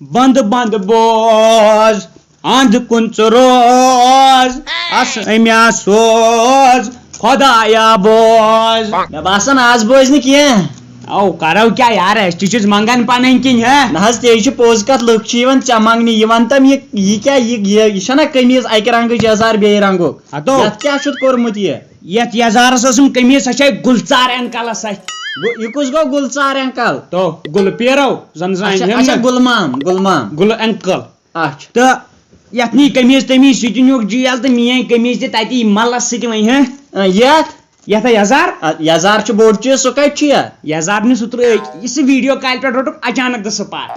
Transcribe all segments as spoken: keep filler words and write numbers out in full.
بند بند بوز، اند کُن ژٕ روز، اس امیا سوز، خدایا بوز۔ مےٚ باسان، از بوزِ نہٕ کینٛہہ۔ او، کرو کیٛاہ یار، أسۍ تہِ چھِس منٛگان پنٕنۍ کِنۍ، ہہ؟ نہ حظ، تے چھِ پوٚز کتھ، لُکھ چھِ یِوان ژےٚ منٛگنہِ، یہِ وَن تم، یہِ، یہِ کیٛاہ، یہِ، یہِ، یہِ چھَنہ قمیٖض اکہِ رنٛگٕچ یزار بیٚیہِ رنٛگُک؟ ہتو۔ یتھ کیٛاہ چھُتھ کوٚرمُت یہِ؟ یتھ یزارس ٲسٕم قمیٖض، سۄ چھے گُلژار اینکلس سۭتۍ۔ گو-، یہِ کُس گوٚو گُلژار اینکل؟ تو، گُلہٕ پیرو، زن زن اچھا، ہٮ۪م اچھا، نہٕ۔ گُلہٕ مام، گُلہٕ مام۔ گُلہٕ اینکل۔ اچھا۔ تہٕ یتھ نی قمیٖض تمیٖض سُہ تہِ نیوٗکھ جیل تہٕ میٲنۍ قمیٖض تہِ تتی ملس سۭتۍ وۄنۍ، ہہ؟ آ، یتھ؟ یتھ ہا یزار؟ آ، یزار چھُ بوٚڑ چیٖز، سُہ کتہِ چھُ یا؟ یزار نہٕ سُہ ترٛٲوِتھ، یہِ سُہ ویڈیو کالہِ پٮ۪ٹھ روٚٹُکھ اچانک the spot۔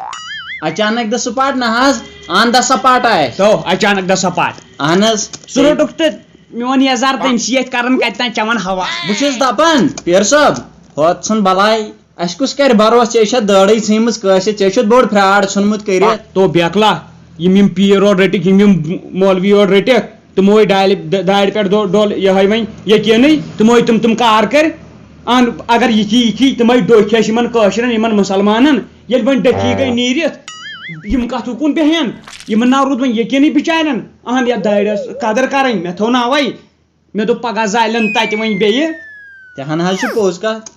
اچانک the spot نہ حظ، on the spot آسہِ۔ تو، اچانک the spot۔ اہن حظ۔ سُہ روٚٹُکھ تہٕ میون یزار تٔمۍ سٕے یتھ کران کتہِ تام چٮ۪وان ہوا۔ بہٕ چھُس دپان، پیر صٲب، ہوت ژھُن بلاے، اسہِ کُس کرِ بروسہٕ؟ ژےٚ چھےٚ دٲڑٕے ژھٕنمٕژ کٲنٛسہِ، ژےٚ چھُتھ بوٚڑ فراڈ ژھُنمُت کٔرِتھ۔ تو بیکلا، یِم یِم پیٖر اورٕ رٔٹِکھ، یِم یِم مولوی اورٕ رٔٹِکھ، تِمو ہے ڈالہِ، د-، دارِ پٮ۪ٹھ دو-، ڈول یِہوٚے وۄنۍ یقیٖنٕے، تِمو ہے تِم تِم کار کٔرۍ۔ اہن، اگر یِتھی یِتھی تِمے ڈوکھۍ ٲسۍ یِمن کٲشرٮ۪ن، یِمن مُسلمانن، ییٚلہِ وۄنۍ ڈٔکھی گٔے نیٖرِتھ، یِم کتھ اُکُن بیٚہن؟ یِمن ناو روٗد وۄنۍ یقیٖنٕے بِچارٮ۪ن۔ اہن، یتھ دارٮ۪س قدر کرٕنۍ، مےٚ تھوٚو نہٕ اوے۔ مےٚ دوٚپ، پگاہ زالن تتہِ وۄنۍ بیٚیہِ۔ تہِ ہن حظ چھِ پوٚز کتھ۔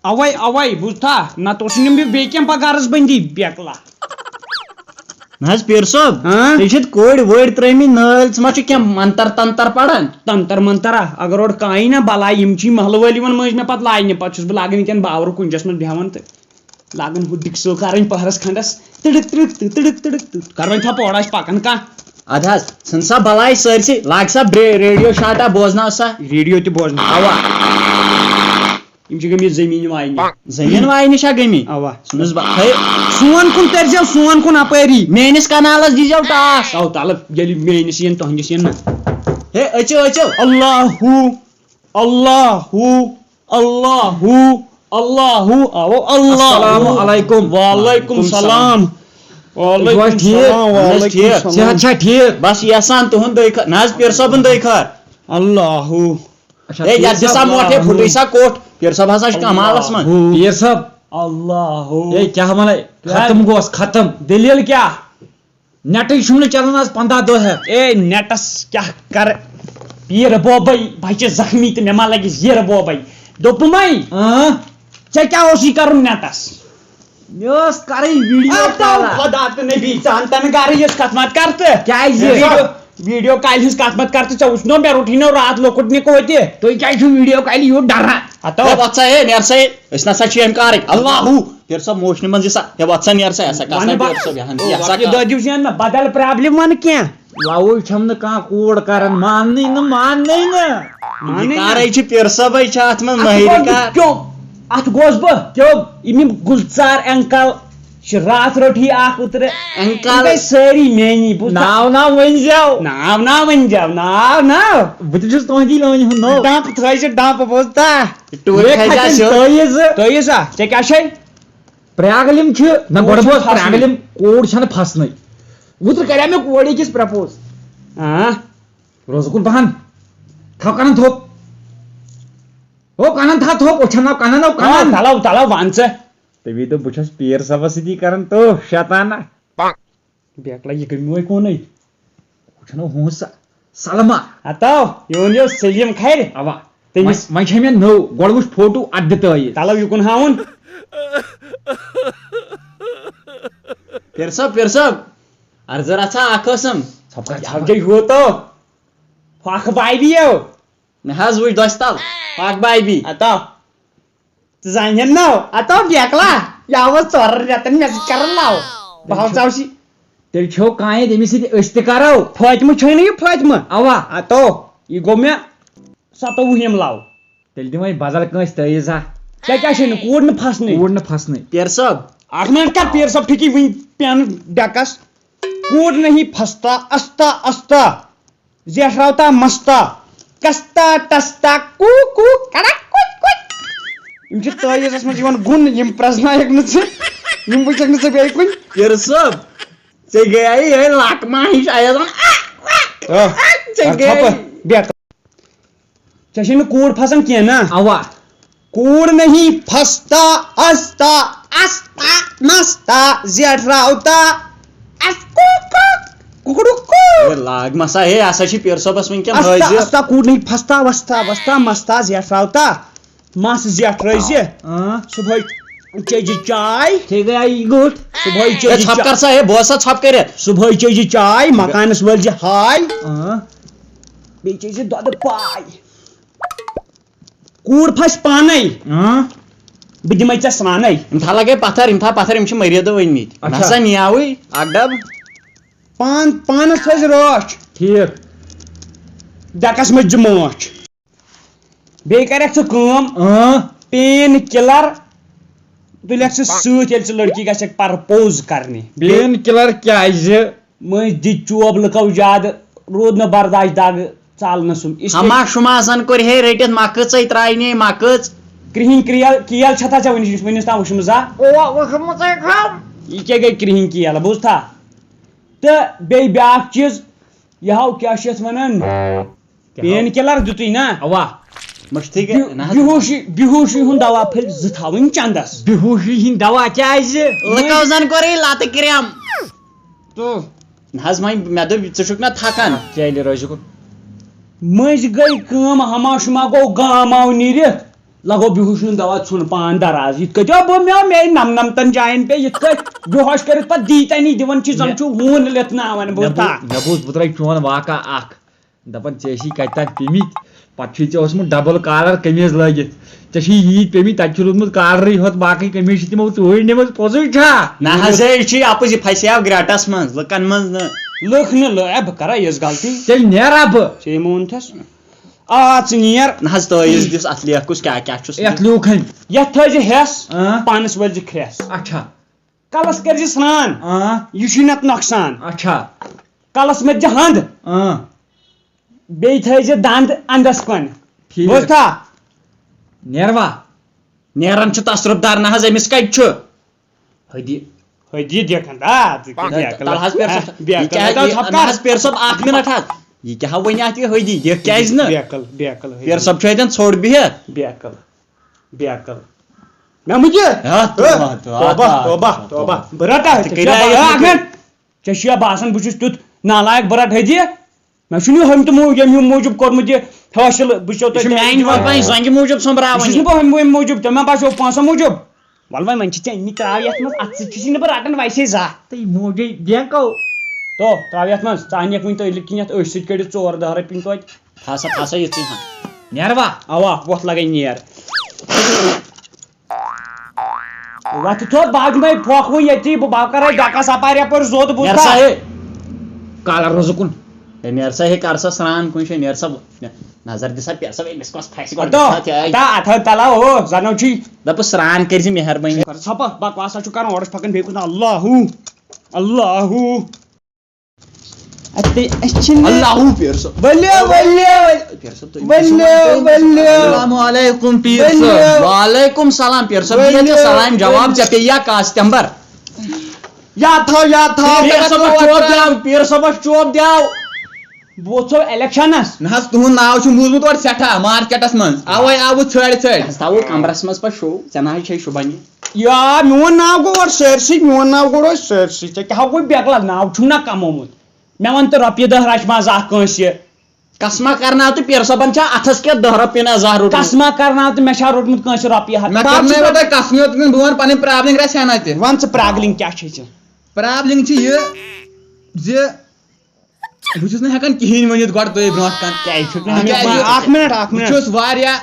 اوے، اوے، بوٗزتھا؟ نتہٕ اوس نہٕ مےٚ بیٚیہِ کینٛہہ پگارس بندی بیکلا۔ نہ حظ، پیٖر صٲب، ہاں؟ ژےٚ چھِتھ کورِ وورِ ترٲومٕتۍ نٲلۍ، ژٕ ما چھُکھ کینٛہہ منتر تنتر پران؟ تنتر منترا، اگر اورٕ کانٛہہ یی نا بلاے، یِم چھِ محلہٕ وٲلۍ یِوان مٔنٛزۍ مےٚ پتہٕ لاینہِ، پتہٕ چھُس بہٕ لاگان ییٚتٮ۪ن باورٕ کُنجس منٛز بیٚہوان تہٕ لاگان ہُہ ڈِکسو کرٕنۍ پٔہرس کھنٛڈس، تِڑِک تِڑِک تہٕ تِڑِک تِڑِک تہٕ کران چھا پورٕ آسہِ پکان کانٛہہ۔ ادٕ حظ، ژھٕن سا بلاے سٲرسٕے، لاگ سا برے-، ریڈیو شاٹا بوزناو سا۔ ریڈیو تہِ بوزناو۔ اوا۔ یِم چھِ گٔمٕتۍ زٔمیٖن واینہِ۔ زٔمیٖن واینہِ چھا گٔمٕتۍ؟ اوا۔ ژھٕنُس بہٕ۔ ہے۔ سون کُن تٔرۍزیو، سون کُن اپٲری۔ میٲنِس کنالس دیٖزیو ٹاس۔ او تلہٕ، ییٚلہِ میٲنِس یِن، تُہنٛدِس یِن نہ۔ ہے، أژِو، أژِو۔ اللہ ہو، اللہ ہو، اللہ ہو، اللہ ہو، آو اللہ ہو۔ السلام علیکم۔ وعلیکم السلام۔ وعلیکم السلام۔ ٹھیٖک؟ اہن حظ، وعلیکم ٹھیٖک۔ السلام۔ صحت چھا ٹھیٖک؟ بس یژھان تُہُنٛد دٲے خٲر۔ نہ حظ، پیر صٲبُن دٲے خٲر۔ اللہ ہو۔ اچھا، ہے، پیر یتھ دِ سا صٲب، موٹھے، اللہ پھُٹٕے ہو۔ سا کوٚٹھ۔ پیر صٲب ہسا چھِ کمالس منٛز۔ اللہ ہو۔ پیر صٲب۔ اللہ ہو۔ ہے، کیٛاہ ونے؟ کیٛاہ؟ ختم گوس، ختم۔ دٔلیٖل کیٛاہ؟ نیٹٕے چھُم نہٕ چلان آز پنٛداہ دۄہ ہٮ۪تھ۔ اے، نیٹس کیٛاہ کرٕ؟ پیٖر بوبے، بچہِ زخمی تہٕ مےٚ ما لگہِ زیٖر بوبے۔ دوٚپمَے، اۭں؟ ژےٚ کیٛاہ اوسُے کرُن نیٹس؟ مےٚ ٲس کرٕنۍ ویڈیو آ، تو کال۔ خدا تہٕ نبی ژٕ ہن تن گرٕ یِژھ کتھ مت کر تہٕ۔ کیٛازِ؟ ویڈیو، ویڈیو کالہِ ہٕنٛز کتھ مت کر تہٕ، ژےٚ وُچھنو مےٚ روٚٹھٕے نو راتھ لۄکُٹ نِکہٕ ہوٚتہِ۔ تُہۍ کیٛازِ چھِو ویڈیو کالہِ یوٗت ڈران؟ ہتو۔ ہے وۄتھ سا، ہے نیر سا، ہے، أسۍ نسا چھِ ییٚمہِ کارٕکۍ۔ اللہ ہو، پھر سا موشنہِ منٛز یہِ سا، ہے وۄتھ سا نیر سا، ہے سا کس وَنہٕ تام بہٕ، پھر سا بیٚہن، او، یہِ سا وۄنۍ کر۔ دۄدیو چھُ نہ بدل پرابلم وَنہٕ کینٛہہ۔ لوٕے چھَم نہٕ کانٛہہ کوٗر کران، ماننٕے نہٕ، ماننٕے نہٕ۔ ماننٕے یہِ نہ۔ کارے چھِ پھر سا بھائی چھِ اتھ منٛز اَتھ مٲہِر گوٚو کار۔ کیوٚم، اتھ گوس بہٕ کیوٚم، یِم یِم گُلزار انکل چھِ راتھ روٚٹھی اکھ اوترٕ۔ انکل۔ یِم گٔے سٲری میٛٲنی، بوٗزتھا؟ ناو ناو ؤنۍ زیو۔ ناو ناو ؤنۍ زیو، ناو ناو۔ بہٕ تہِ چھُس تُہنٛدی لٲنہِ ہُنٛد نوٚو۔ ڈمپ تھٲے زِ ڈمپ، بوٗزتھا؟ ٹوٗرۍ لیکھ کھسہِ ہا کھسن سیوٚد۔ تٲیٖز۔ تٲیٖز ہا؟ ژےٚ کیٛاہ چھے؟ پرٛاگلِم چھِ، نہ، کوٗر گۄڈٕ چھِ بوز، پھسنٕے۔ پرٛاگلِم کوٗر چھَنہٕ پھسنٕے۔ اوترٕ کریٛاو مےٚ کورِ أکِس پرٛپوز۔ آ۔ روزٕ کُن پہن۔ تھاو کنن تھوٚپ۔ ہو کنن تھاو تھوٚپ، أچھن ناو کنن ناو آ، کنن۔ تلو، تلو، وَن ژٕ۔ تٔمی دوٚپ، بہٕ چھَس پیٖر صٲبَس سۭتی کران تٔف شیطانہ۔ بیکلا، یہِ کٔمۍ وٲے کونٕے؟ ہُہ چھُنہ ہُہُنٛد سا-، سلما۔ ہتو، یہِ ووٚن یہِ سلیٖم کھرِ۔ اوا۔ تٔمِس وۄنۍ، وۄنۍ چھےٚ مےٚ نٔو، گۄڈٕ وٕچھ فوٹو، اَدٕ دِ تٲیٖز۔ تلو، یہِ کُن ہاوُن۔ پھر صٲب، پھر صٲب، عرضہٕ رژھا اکھ ٲسٕم۔ ژھۄپہٕ کر، یہِ ژھۄپہٕ۔ ہاو جاے ہوتو۔ پھۄکھ بایبیو۔ مےٚ حظ وٕچھ دۄچھِ تل، پھۄکھ بایبی۔ ہتو۔ ژٕ زانہٕ ہن نو، اتو بیکلا، یہِ آو ژورن رٮ۪تن مےٚ سۭتۍ کران لو۔ بہٕ ہاو ژاو سی۔ تیٚلہِ چھو کانٛہہ تٔمِس سۭتۍ أسۍ تہِ کرو۔ فاطمہٕ چھے نہٕ یہِ فاطمہٕ؟ اوا۔ اتو، یہِ گوٚو مےٚ ستووُہِم لو۔ تیٚلہِ دِمے بدل کٲنٛسہِ تٲیٖزا۔ ژےٚ کیٛاہ چھے نہٕ کوٗر نہٕ پھسنٕے؟ کوٗر نہٕ پھسنٕے۔ پیر صٲب۔ اکھ منٹ کر، پیر صٲب ٹھُکی وٕنۍ پٮ۪ن ڈٮ۪کس۔ کوٗر نہیں پھستا، استا، استا۔ زیٹھراوتا مستا، کستا ٹستا، کو کو، کڑک کُچ کُچ۔ یِم چھِ تٲویٖزَس منٛز یِوان گُن، یِم پرٛزناوکھ نہٕ ژٕ، یِم وٕچھکھ نہٕ ژٕ بیٚیہِ کُنہِ۔ پِر صٲب، ژےٚ گٔیے یِہے لکمہ ہِش آیس وَن۔ آ، ژےٚ کر گٔیے۔ ژھۄپہٕ، بیٚہہ۔ ژےٚ چھے نہٕ کوٗر پھسان کینٛہہ نا؟ اوا۔ کوٗر نہیں پھستا، استا، استا، مستا، زیٹھراوتا۔ اَس کُک کُک، کُکڑُک کُک۔ ہے، لاگ مسا، ہے، ہسا چھِ پیٖر صٲبَس وٕنکٮ۪ن اَستا، حٲضِر۔ اَستا کوٗر نہٕ پھستا، وستا، وستا، مستا، زیٹھ راوتا، مَس زیٹھ رٲزِ۔ اۭں۔ صُبحٲے چیٚجہِ چاے۔ ٹھیٖک گٔے، یہِ گوٚٹ۔ صُبحٲے ہے، چیٚجہِ ژھۄپ چا-، کر سا، ہے، بوز سا ژھۄپ کٔرِتھ۔ صُبحٲے چیٚجہِ چاے، مکانَس وٲلۍ زِ ہاے۔ اۭں۔ بیٚیہِ چیٚجہِ دۄدٕ پاے۔ کوٗر پھسہِ پانے۔ اۭں۔ بہٕ دِمے ژےٚ سرٛانے۔ یِم تھا لگے پتھر، یِم تھا پتھر، یِم چھِ مٔرِتھ ؤنمٕتۍ۔ اچھا۔ نسا نیاوٕے اکھ ڈب۔ پان، پانس تھٲوزِ رٲچھ۔ ٹھیٖک۔ ڈٮ۪کس منٛز دِ مٲچھ۔ بیٚیہِ کرکھ ژٕ کٲم۔ اۭں۔ پین کِلر تُلکھ ژٕ سۭتۍ، ییٚلہِ ژٕ لڑکی گژھکھ پرپوز کرنہِ۔ پین کِلر کیازِ؟ مٔنٛزۍ دِتۍ چوب لُکو زیادٕ، روٗد نہٕ برداش دگ ژالنہٕ سُنٛد۔ اس لیے ہما شما زن کوٚر ہے رٔٹِتھ مۄکٕژے ترٛاینہِ مۄکٕژ۔ کرٛہِنۍ کرٛیل، کیل چھَتھا ژےٚ وٕنِس، وٕنِس تام وٕچھمٕژا؟ اوہ، وٕچھمُت ہے کھم۔ یہِ کیٛاہ گٔے کرٛہِنۍ کیل، بوٗزتھا؟ تہٕ بیٚیہِ بیٛاکھ چیٖز، یہِ ہاو کیٛاہ چھِ یَتھ وَنان؟ کیٛاہ ہاو؟ پین کِلر دیُتُے نا؟ اوا۔ مٔشتھٕے گٔے، بِ-، نہ حظ۔ بِہوشی، بِہوشی ہُنٛد دوا پھٔلۍ زٕ تھاوٕنۍ چندس۔ بِہوشی ہِنٛدۍ دوا کیٛازِ؟ لُکو زن کوٚرُے لتہٕ کرٛیم۔ تو۔ نہ حظ، وۄنۍ مےٚ دوٚپ، ژٕ چھُکھ نہ تھکان۔ چیلہِ روزِ کُن۔ مٔنٛزۍ گٔے کٲم، ہما شُما گوٚو گام آو نیٖرِتھ، لگو بِہوشی ہُنٛد دوا ژھُن پان دراز۔ یِتھ کٔنۍ بہٕ مےٚ، مےٚ نم نمتن جاین پے، یِتھ کٔنۍ بِہوش کٔرِتھ پتہٕ دی تنی دِوان چھِ، زن مےٚ، چھُ ہوٗن لٮ۪تھناوان، مےٚ بوٗزتھا؟ بوٗز، مےٚ بوٗز، بہٕ ترٛاوٕ چون واقعہ اکھ۔ دَپان، ژےٚ ٲسی کَتہِ تام پیٚمٕتۍ، پَتہٕ چھُے ژےٚ اوسمُت ڈبل کالر قمیٖض لٲگِتھ، ژےٚ چھُے ییٖتۍ پیٚمٕتۍ، تَتہِ چھُ روٗدمُت کالرٕے ہوت، باقٕے قمیٖض چھِ تِمو ژوٗرِ نِمٕژ، پوٚزُے چھا؟ نہ حظ، ہے، یہِ چھُ اَپُز، یہِ پھسیو گرٛٹَس منٛز، لُکَن منٛز نہٕ۔ لُکھ نہٕ لٲ-، اے، بہٕ کَرا یِژھ غلطی؟ تیٚلہِ نیرا بہٕ۔ ژےٚ مون تھَس؟ آ، ژٕ نیر۔ نہ حظ، تٲویٖز دِس اَتھ، لیکھ کُس کیٛاہ کیٛاہ چھُس یَتھ لیوٗکھٕنۍ۔ یَتھ تھٲیزِ ہٮ۪س، اۭں۔ پانَس وٲلۍ زِ کھرٛٮ۪س۔ اچھا۔ کَلَس کٔرزِ سرٛان۔ اۭں۔ یہِ چھُے نَتہٕ نۄقصان۔ اچھا۔ کَلَس مٔتھزِ ہَنٛد۔ اۭں۔ بیٚیہِ تھٲیزِ دَنٛد اَنٛدَس کُن۔ ٹھیٖک۔ بوٗزتھا؟ نیروا؟ نیران چھُ تصرُف دار نہ حظ، أمِس کَتہِ چھُ؟ ہدی۔ ہدی دیکھن دا، ژٕ کیٛاہ تَلہٕ، بیکل؟ تَلہٕ حظ پیر صٲب۔ ہہ، بیکل۔ یہِ کیٛاہ، ہتا یہِ، ژھۄپہٕ نہ کر۔ حظ پیر صٲب، اَکھ مِنٹ حظ۔ یہِ کیٛاہ وَنہِ اَتھ یہِ ہدی؟ یہِ کیٛازِ نہٕ؟ بیکل، بیکل، ہدی۔ پیر صٲب چھُ اَتٮ۪ن ژھوٚٹ بِہِتھ۔ بیکل، بیکل۔ مےٚ مُجہِ۔ ہہ، توبہ، توبہ، توبہ، توبہ، توبہ۔ توبہ۔ بہٕ رَٹہٕ ژٕ ژےٚ کیٛاہ کٔرِو بہٕ یہِ اَکھ اَکھ مِنٹ۔ مِنٹ۔ ژےٚ چھُیا باسان بہٕ چھُس تیُتھ نالایق، بہٕ رَٹہٕ ہدی؟ مےٚ چھُنہٕ یہِ ہُمہِ تہِ مو-، ییٚمہِ ہُنٛد موٗجوٗب کوٚرمُت یہِ حٲصِل، بہٕ چھُسو یہِ تۄہہِ چھُ میٛانہِ چیلنج موٗجوٗب دِوان۔ وۄنۍ زنٛگہِ موٗجوٗب سۄمبراوان یہِ چھُس یہِ۔ نہٕ بہٕ ہُمہِ، ہُمہِ موٗجوٗب، تۄہہِ ما باسیو پونٛسہٕ موٗجوٗب؟ وَلہٕ وۄنۍ، وۄنۍ چھِ ژےٚ أنۍمٕتۍ ترٛاو یَتھ منٛز، اَتھ سۭتۍ چھُسی نہٕ بہٕ رَٹان ویسے زانٛہہ۔ تہٕ یہِ موٗجے بینٛکو۔ تو، ترٛاو یَتھ منٛز، ژٕ اَن یَکھ وٕنۍ تُہۍ لیکھِن یَتھ أتھۍ سۭتۍ کٔڑِتھ ژور دَہ رۄپیہِ توتہِ۔ تھاو سا، تھاو سا یِژٕے ہَن۔ نیروا؟ اَوا، وۄتھ لَگَے نیر۔ وۄتھٕ تھوٚد، بہٕ ہا دِمَے پھۄکھ وۄنۍ ییٚتی، بہٕ، بہٕ کَرَے ڈَکَس اَپارِ یَپٲرۍ زوٚد بوٗزتھا؟ نیر سا ہے۔ کالر روزٕ کُن۔ ہے، نیر سا ہے، کر سا سرٛان کُنہِ جایہِ، نیر سا۔ نظر دِ سا پیر صٲب، أمِس کۄس پھَسہِ گۄڈٕ اَتھو، وٕچھ سا تہِ، اَے۔ اَتھو، اَتھو تَلہ، ہو، زَنو چھی۔ دَپُس سرٛان کٔرۍ زِ مہربٲنی۔ کر ژھۄپہٕ، بکواسا چھُ کران، اورٕ چھُ پکان بیٚیہِ کُن، اللہ ہو، اللہ ہو۔ اَتہِ، أسۍ چھِنہٕ اللہ ہو پیر صٲب۔ ؤلِو، ؤلِو۔ پیر صٲب، تُہۍ ؤلِو، ؤلِو۔ السلام علیکم پیر ؤلِو۔ صٲب۔ وعلیکم سلام پیر صٲب، یہِ ؤلِو۔ ژےٚ سلام جواب، ژےٚ پیٚیہِ یا کاسہِ تمبر۔ یاد تھاو، یاد تھاو۔ پیر صٲبَس چوب دیاو، پیر صٲبَس چوب دیاو۔ بہٕ ووٚتھسو الیکشنس۔ نہ حظ، تُہُنٛد ناو چھُم بوٗزمُت اورٕ سٮ۪ٹھاہ مارکیٹس منٛز۔ اَوَے آو بہٕ ژھٲرۍ ژھٲرۍ۔ اَسہِ تھاوو کمرس منٛز پَتہٕ شو، ژےٚ نہ حظ چھے شوٗبان یہِ۔ یا، میون ناو گوٚو اورٕ سٲرسٕے، میون ناو گوٚو اورٕ سٲرسٕے۔ ژےٚ کیٛاہ ہاو گوٚو بیکلا؟ ناو چھُم نہ کمومُت۔ مےٚ وَن تہٕ رۄپیہِ دَہ رَچہٕ ما زانٛہہ کٲنٛسہِ۔ قسمہ کرناو تہٕ پیر صٲبن چھا اتھس کیٛاہ دہ رۄپیہِ نہ زانٛہہ روٚٹمُت؟ قسمہ کرناو تہٕ مےٚ چھا روٚٹمُت کٲنٛسہِ رۄپیہِ ہتھ؟ مےٚ پتہٕ کرنٲے چھُ وۄنۍ تۄہہِ قسمٕے یوت، بہٕ وَنہٕ پنٕنۍ پرابلِنگ رژھِ ہنا تہِ۔ وَن ژٕ پرابلِنگ کیٛاہ چھے ژےٚ؟ پرابلِنگ چھِ یہِ زِ بہٕ چھُس نہٕ ہٮ۪کان کِہیٖنۍ ؤنِتھ گۄڈٕ تۄہہِ برونٛٹھ کَنہِ۔ کیٛازِ چھُکھ نہٕ ہٮ۪کان؟ تِکیٛازِ اَکھ مِنٹ، اَکھ مِنٹ۔ بہٕ چھُس واریاہ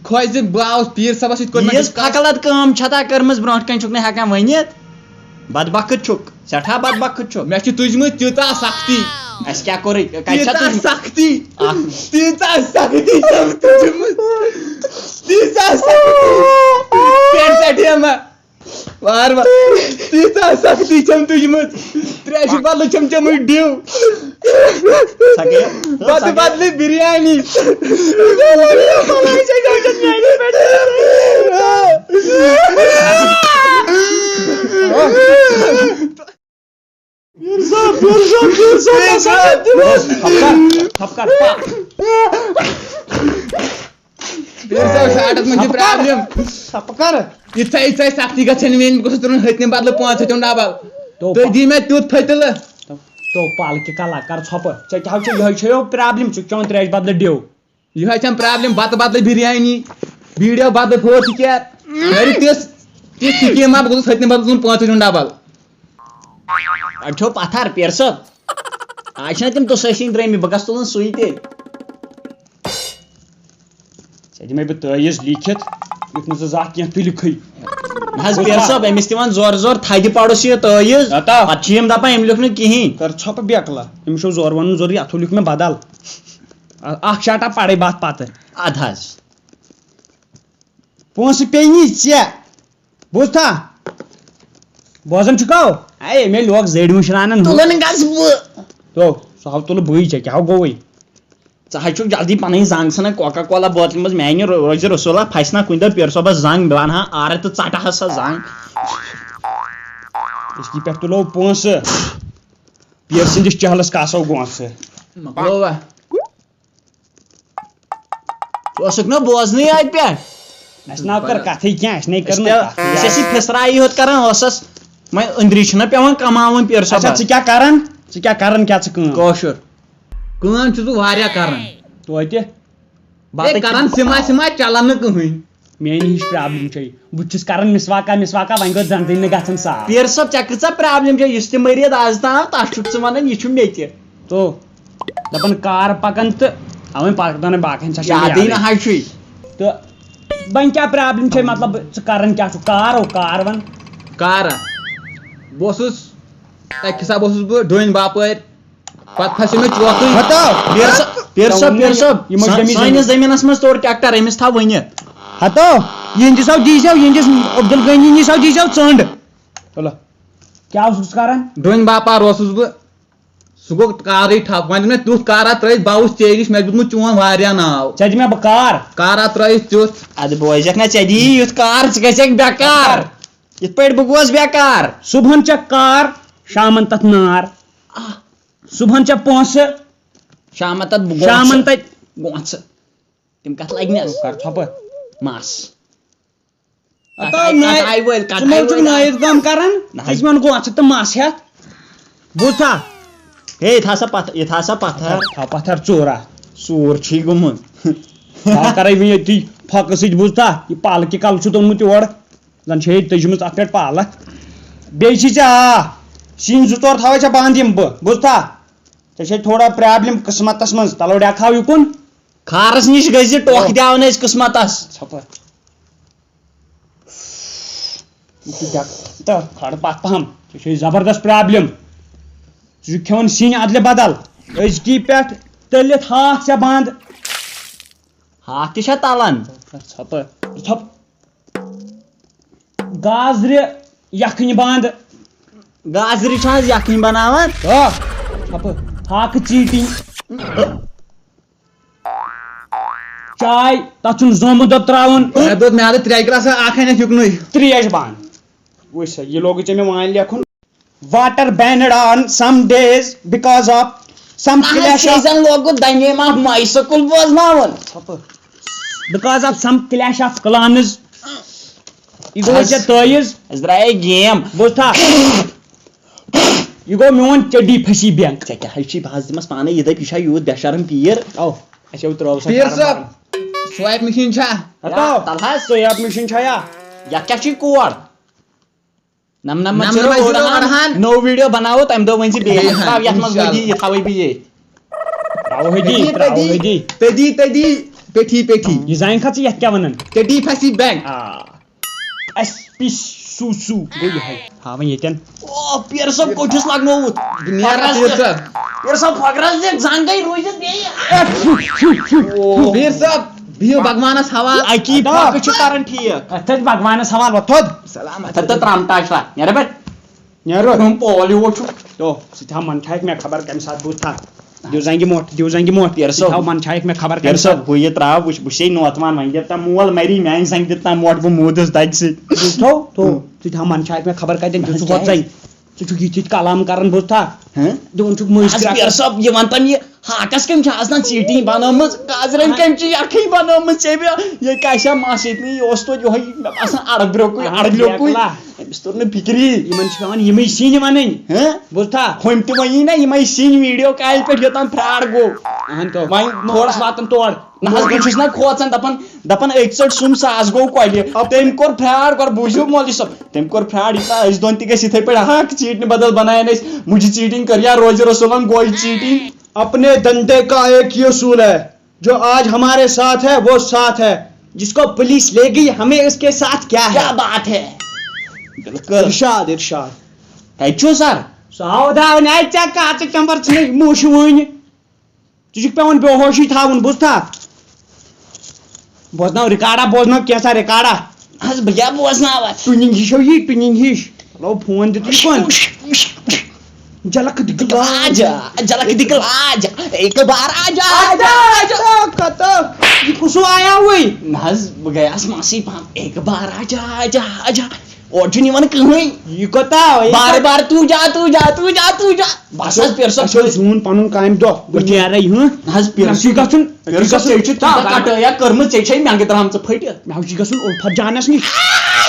خۄش زِ بہٕ آوُس پیٖر صٲبَس سۭتۍ کوٚر مےٚ ییٖژ discuss۔ فقلت کٲم چھَتھا کٔرمٕژ برونٛٹھ کَنہِ چھُکھ نہٕ ہٮ۪کان ؤنِتھ؟ بدبخت چھُکھ، سٮ۪ٹھاہ بدبخت چھُکھ۔ مےٚ چھِ تُجمٕژ تیٖژاہ سختی۔ اَسہِ کیٛاہ کوٚرُے؟ کَتہِ چھا تیٖژاہ تُجمٕژ؟ سختی۔ اَکھ۔ تیٖژاہ سختی چھَم تُجمٕژ۔ تیٖژاہ سختی۔ پٮ۪ٹھ ژَٹے مےٚ۔ وار وار۔ تیٖژاہ سختی چھَم تُجمٕژ۔ ترٛیشہِ بدلہٕ چھَم چٔمٕژ ڈِو۔ سۄ گٔیہِ، بَتہٕ بدلہٕ بِریانی۔ پیر صٲب، پیر صٲب، پیر صٲب، پیر صٲب۔ تھپکر، تھپکر، پکھ۔ پیر صٲب، شاٹس منٛز چھِ problem۔ تھپکر۔ یِژھے، یِژھے سختی گژھِ نہٕ وۄنۍ، بہٕ گوٚژھُس تُلُن ہتنہِ بدلہٕ پانٛژھ ہتیُن ڈبل۔ تو تُہۍ دِیِو مےٚ تیُتھ پھٔتِلہٕ۔ تو پالکہِ کلا کر ژھۄپہٕ۔ ژےٚ کیٛاہ چھُ، یِہوٚے چھےٚ یو پرابلم، ژٕ کھیوٚن تریش بدلہٕ ڈیو۔ یِہوٚے چھَم پرابلم، بتہٕ بدلہٕ بریانی، ویٖڈیو بدلہٕ فور سکیر۔ مےٚ تِژھ، تِژھ سکیٖم ما، بہٕ گوٚژھُس ہتنہِ بدلہٕ تُلُن پانٛژھ ہتھ ہُنٛد ڈبل۔ اَتہِ چھو پتھر، پیر صٲب۔ آز چھِنہ تِم دُسٲسِنۍ درٛٲمٕتۍ، بہٕ گژھٕ تُلُن سُے تیٚلہِ۔ ژےٚ دِمے بہٕ تٲویٖز لیٖکھِتھ، یُتھ نہٕ ژٕ زانٛہہ کینٛہہ تُلِکھٕے۔ نہ حظ، پیر صٲب، أمِس تہِ وَن زورٕ زورٕ، تھدِ پَرُس یہِ تٲویٖز۔ ہتا۔ پَتہٕ چھِ یِم دَپان، أمۍ لیوٚکھ نہٕ کِہیٖنۍ۔ کر ژھۄپہٕ بیکلا، أمِس چھُ زورٕ وَنُن ضروٗری، اَتھ لیوٚکھ مےٚ بدل۔ اَ-، اَکھ شاٹا پَرے بہٕ اَتھ پَتہٕ۔ اَدٕ حظ۔ پونٛسہٕ پیٚیہِ نی ژےٚ۔ بوٗزتھا؟ بوزان چھُکھو؟ اے، مےٚ لوگ زٔڑۍ وٕنۍ شرانن ہُنٛد۔ تُلُن گژھٕ بہٕ۔ تو، سُہ ہاو تُلہٕ بٕے، ژےٚ کیٛاہ ہاو گوٚوُے؟ ژٕ حظ چھُکھ جلدی پنٕنۍ زنٛگ ژھٕنان کوکا کولا بوتلہِ منٛز۔ میانہِ رو-، روزِ رسولا پھسہِ نا کُنہِ دۄہ پیر صٲبس زنٛگ، بہٕ انہٕ ہا آرٕ تہٕ ژٹہٕ ہا سۄ زنٛگ۔ أزکی پٮ۪ٹھ تُلو پونٛسہٕ۔ پیر سٕنٛدِس چہلس کاسو گونٛسہٕ۔ مۄکلووا؟ ژٕ اوسُکھ نہ بوزنٕے اتہِ پٮ۪ٹھ۔ اسہِ نہ کٔر کتھٕے کینٛہہ، اسہِ نے کٔر أسۍ نہٕ تہِ، کتھٕے۔ أسۍ ٲسۍ یہِ پھِسرایی ہوت کران، اوسس وۄنۍ أنٛدری چھُنہ پٮ۪وان کماوُن پیر اچھا، صٲبس۔ ژٕ کیٛاہ کران؟ ژٕ کیٛاہ کران، کیٛاہ ژٕ کٲم؟ کٲشُر۔ کٲم چھُس بہٕ واریاہ کران۔ توتہِ؟ بتہٕ ہے، کران سِما سِما، چلان نہٕ کٕہٕنۍ۔ میٛانہِ ہِش پرابلم چھے۔ بہٕ تہِ چھُس کران مسواکا مسواکا، وۄنۍ گوٚو دنٛدٕے نہٕ گژھان صاف۔ پیر صٲب، ژےٚ کۭژاہ پرابلم چھے؟ یُس تہِ مریض از تام آو، تس چھُکھ ژٕ ونان، یہِ چھُ مےٚ تہِ۔ تو دپان کار پکان تہٕ اوے پکان باقین سا چھِ یادٕے یادٕے۔ نہ حظ چھُے۔ تہٕ وۄنۍ کیٛاہ پرابلم چھے؟ مطلب ژٕ کران کیٛاہ چھُکھ؟ کار او کار ون۔ کارا؟ بہٕ اوسُس، اکہِ حساب اوسُس بہٕ ڈوٗنۍ باپٲرۍ، پتہٕ پھسیو مےٚ چوکٕے۔ ہتو۔ پیر صٲب، پیر صٲب، پیر صٲب، یِمو سا-، زٔمیٖن سٲنِس زٔمیٖنس منٛز توٚر ٹریکٹر، أمِس تھاو ؤنِتھ۔ ہتو، یِہنٛدِس آو دیٖزیو، یِہنٛدِس عبدالغنی نِس آو دیٖزیو ژٔنٛڈ۔ تُلہ۔ کیٛاہ اوسُکھ ژٕ کران؟ ڈوٗنۍ باپار اوسُس بہٕ۔ سُہ گوٚو کارٕے ٹھپ۔ وۄنۍ دیُت مےٚ تیُتھ کارا ترٲوِتھ، بہٕ آوُس ژیٚے نِش، مےٚ دیُتمُت چون واریاہ ناو۔ ژےٚ دِ مےٚ بہٕ کار۔ کارا ترٲوِتھ تیُتھ۔ اَدٕ بوزکھ نہ، ژےٚ دِیی یُتھ کار، ژٕ گژھکھ بیکار۔ یِتھ پٲٹھۍ بہٕ گوس بیکار۔ صُبحن چھےٚ کار، شامن تتھ نار۔ آہ۔ صُبحن چھےٚ پونٛسہٕ۔ شامن تتھ گونٛسہٕ۔ شامن تتھ۔ گونٛسہٕ۔ تِم کتھ لگنس؟ کر ژھۄپہٕ۔ مس۔ ہتو کٹاے، نٲے-، کٹاے وٲلۍ، ژٕ کٹاے مہ چھُکھ وٲلۍ۔ نٲیِد کٲم کران، نہ حظ۔ ژٕ چھُکھ وَنان گوٚو، اَتھ چھِ تہٕ مَس ہٮ۪تھ۔ بوٗزتھا؟ ہے، یہِ تھاو سا پتھ-، یہِ تھاو سا پتھر۔ تھاو پتھر ژوٗرا۔ ژوٗر چھُے گوٚمُت۔ تھاو کرے وۄنۍ ییٚتی پھۄکہٕ سۭتۍ، بوٗزتھا؟ یہِ پالکہِ کلہٕ چھُتھ اوٚنمُت یور۔ زن چھے ییٚتہِ تٔجمٕژ اَتھ پٮ۪ٹھ پالک۔ بیٚیہِ چھِ ژےٚ، آ، سِنۍ زٕ ژور تھاوے ژےٚ بنٛد یِم بہٕ، بوٗزتھا؟ ژےٚ چھے تھوڑا پرابلم قٕسمتس منٛز، تلو ڈٮ۪کھ ہاو یُکُن۔ کھارس نِش گٔژھۍ زِ ٹوکھ دِیاو نہٕ أسۍ قٕسمتس۔ ژھۄپہٕ۔ یہِ چھُ ڈٮ۪ک-، تہٕ کھڑ پتھ پہم۔ ژےٚ چھے زبردست پرابلم۔ ژٕ چھُکھ کھٮ۪وان سِنۍ ادلہِ بدل۔ أزکی پٮ۪ٹھ تٔلِتھ ہاکھ ژےٚ بنٛد۔ ہاکھ تہِ چھا تلان؟ ژھۄپہٕ۔ ژھۄپ۔ گازرِ یکھٕنۍ بنٛد۔ گازرِ چھِ حظ یکھٕنۍ بناوان؟ آ، ژھۄپہٕ۔ ہاکہٕ ژیٖٹِنۍ۔ چاے، تتھ چھُنہٕ زومُت دۄد تراوُن۔ مےٚ دوٚد میادٕ ترٛےٚ گلاس اکھ انٮ۪تھ یُکنُے۔ تریش بنٛد۔ وٕچھ سا، یہِ لوگُے ژےٚ مےٚ وۄنۍ لیکھُن۔ Water banned on some days because of some اہن clash of سیزن لوگُت the name of my school بوزناوُن۔ Because of some clash of clans۔ یہِ گوٚو اَز ژےٚ تٲیٖز۔ اَسہِ درٛایے game۔ بوٗزتھا؟ یہِ گوٚو میون چڈی پھسی بینک۔ ژےٚ کیٛاہ حظ چھُے؟ بہٕ حظ دِمس پانے یہِ دٔپۍ، یہِ چھا یوٗت بے شرم پیٖر؟ او، اَسہِ اوٚو ترٛٲو سا پیر شرم صٲب، ورم۔ Swipe machine چھا؟ ہتو۔ تلہٕ حظ۔ Swipe machine چھا یا؟ یتھ کیٛاہ چھُے کوڈ؟ نم نم نم نم چھُ چھُ اوٚڑہان۔ نوٚو video بناوو، تمہِ دۄہ ؤنۍ زِ بیٚیہِ۔ بیٚیہِ ہن، ترٛاو یتھ منٛز انشاءاللہ۔ ودی، یہِ تھاوے بہٕ یے۔ ترٛاوو ودی، تٔتی، ترٛاوو تٔتی، ودی۔ تٔتی، تٔتی، پیٹھی، پیٹھی۔ یہِ زانہِ کھا ژٕ یتھ کیٛاہ ونان؟ چڈی پھسی بینک۔ آ۔ ایس پی سوٗ سوٗ گوٚو یِہوٚے۔ تھاوان ییٚتٮ۪ن۔ او، پیر صٲب کوٚت چھُس لگنووُتھ؟ دُنیا پھۄکرس پیر دِتھ۔ صٲب۔ پیر صٲب پھۄکرس دِتھ، زنٛگے روٗزِتھ بیٚیہِ۔ پیر صٲب، بِہِو بھگوانس حوال۔ اکی پھۄکہٕ چھُ کران ٹھیٖک۔ اتھ تھٲے بھگوانس حوال وۄتھ تھوٚد۔ سلامت۔ تھٔد تہٕ ترٛام ٹاش را، نیرٕ پٮ۪ٹھ۔ نیرٕ۔ کٕم پول یور چھُ۔ تو، سُہ تہِ ہا منٛدچھایکھ مےٚ خبر کَمہِ ساتہٕ بہٕ تھا۔ دِو زنٛگہِ موٹھ، دِو زنٛگہِ موٹھ۔ پیر صٲب۔ تھاو منٛدچھایکھ مےٚ خبر پیر کَمہِ صٲب، ساتہٕ۔ ہُہ یہِ ترٛاو، وٕچھ، بہٕ چھُسے نوتوان، وۄنۍ دِتہٕ تا مول مری، میٛانہِ زنٛگہِ دِتہٕ تا موٹھ، بہٕ موٗدُس دَگہِ سۭتۍ۔ تھو، تھو، ژٕ تہِ ہا منٛدچھایکھ مےٚ خبر کَتٮ۪ن دیُت ژٕ ہۄژَے۔ ژٕ چھُکھ یِتھۍ یِتھۍ کلام کران، بوٗزتھا؟ ہہ؟ دِوان چھُکھ مٔنٛزۍ آز کرٛٮ۪کھ۔ پیر صٲب، یہِ وَن تَم، یہِ ہاکَس کٔمۍ چھِ آز تام چیٖٹِنٛگ بَنٲومٕژ، گازرٮ۪ن کٔمۍ چھِ یَکھٕنۍ بَنٲومٕژ ژےٚ بیٚیہِ؟ یہِ کیٛاہ چھا مَس ییٚتہِ نہٕ، یہِ اوس توتہِ یِہوٚے مےٚ باسان اَڑٕ برٛونٛہہ کُے، اَڑٕ برٛونٛہہ کُے۔ بیکلا۔ أمِس توٚر نہٕ فِکری۔ یِمن چھِ پٮ۪وان یِمٕے سِنۍ وَنٕنۍ۔ ہہ؟ بوٗزتھا؟ ہُمۍ تہِ وَنی نہ یِمَے سِنۍ ویٖڈیو کالہِ پٮ۪ٹھ یوٚتام فراڈ گوٚو۔ اَہَن تو۔ وۄنۍ تھوڑس واتان تور۔ نہ حظ، بہٕ چھُس نہ کھوژان، دَپان، دَپان أکۍ ژٔٹ سُم ساس گوٚو کۄلہِ۔ تٔمۍ کوٚر فراڈ، گۄڈٕ بوٗزِو مولوی صٲب، تٔمۍ کوٚر فراڈ، یہِ أسۍ دۄن تہِ گٔژھۍ یِتھَے پٲٹھۍ ہاکھ ژیٖٹنہِ بدل بَنایَن أسۍ، مُجہِ چیٖٹِنٛگ کٔر یا روزِ رسولن گوٚو چیٖٹِنٛگ۔ اپنے دندے کا ایک ہی اصول ہے، جو آج ہمارے ساتھ ہے وہ ساتھ ہے، جس کو پولیس لے گئی ہمیں اس کے ساتھ کیا ہے؟ کیا بات ہے؟ بالکل۔ ارشاد ارشاد۔ کَتہِ چھُو سر؟ سُہ ہاو داو نے ژےٚ کَتھ ژٕ چمبر ژھٕنٕے موشہِ وٕنہِ۔ ژٕ چھُکھ پٮ۪وان بے ہوشی تھاوُن، بوٗزتھا؟ بوزناو ریکارڈا، بوزناو کینٛژھا ریکارڈا۔ حظ بہٕ کیٛاہ بوزناو اَتھ؟ ٹُنِنٛگ ہِش چھو یی، ٹُنِنٛگ ہِش۔ چلو فون دِتُے کُن۔ جلک دِکھ لاج۔ آجا، جلک دِکھ لاج۔ ایک بار آجا، آجا، آجا۔ کتو؟ یہِ کُس ہیوٗ آیاوٕے؟ نہ حظ، بہٕ گٔیاس ماسٕے پہم۔ ایک بار آجا، آجا، آجا۔ اورٕ چھُنہٕ یِوان کٕہٕنۍ۔ یہِ کوتاہ آو؟ یہِ بار کوتاہ؟ بار تو جا، تو جا، تو جا۔ بس حظ پیر صٲب۔ اَسہِ اوس زوٗن پَنُن کامہِ دۄہ۔ بہٕ نیرے ہُہ۔ نہ حظ پیر مےٚ چھُے صٲب۔ گژھُن۔ پیر صٲب، ژےٚ چھُ تیوٗتاہ کٹٲیا کٔرمٕژ، ژےٚ چھے مٮ۪نٛگہٕ درٛامژٕ پھٔٹِتھ۔ مےٚ چھُے گژھُن اُلفت جانس نِش۔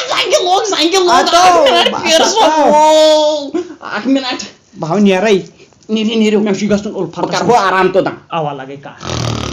زنٛگہِ لوگ، زنٛگہِ لوگ۔ اَتو، اکھ منٹ، پیر صٲب۔ اَتو۔ او، اکھ منٹ۔ بہٕ ہاو نیرے۔ نیٖرِو، نیٖرِو۔ مےٚ چھُے گژھُن اُلفت۔ بہٕ کرٕ ہُہ آرام توٚتام۔ اوا لگے کتھ۔